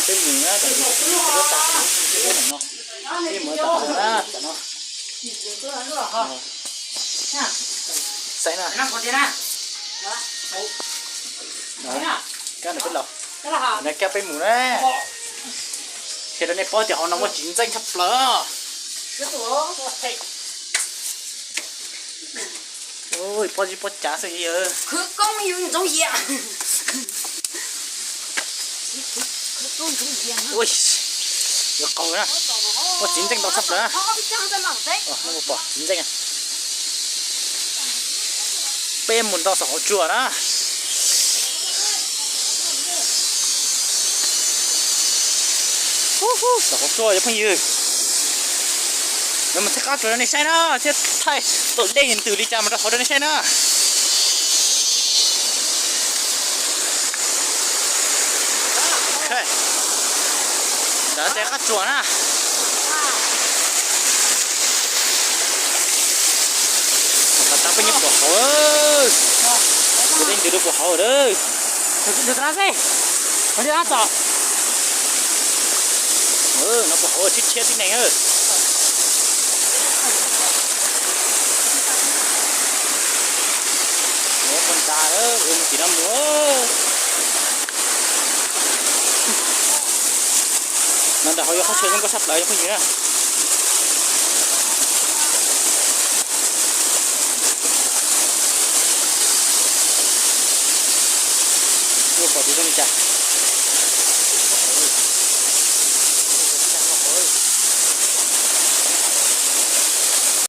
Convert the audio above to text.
Peb mus na, tam sim no peb mus tas no, peb mus tas no na, tam no. Saib na. Kab no peb los, kab peb mus na. Qhia rau nej paub tias hauv no muaj txiv ntxeej tshaj plaws. Ui, pob zeb pob cav xwb yawg. Ui, yuav qaug na. Muaj txiv ntxeej ntau tshaj plaws na. Pom txiv ntxeej. Peb mus nto saum hauv tsua na. Saum hauv tsua cov phooj ywg. Yuav mus thaij qab tsuas rau nej saib na, thiab thaij tau dej ntws li cas mus rau hauv rau nej saib na. Ntawd thaij qab tsuas na. Qhov tas peb nyob puag hauv, ua dej ntws rau puag hauv lawm. No puag hauv tshiab tshiab tib neeg. Ua pog ntas, mus tim no mus. No nram hauv yuav qhov chaw zoo nkauj tshaj plaws cov phooj ywg na. Ua pom tsis zoo li cas.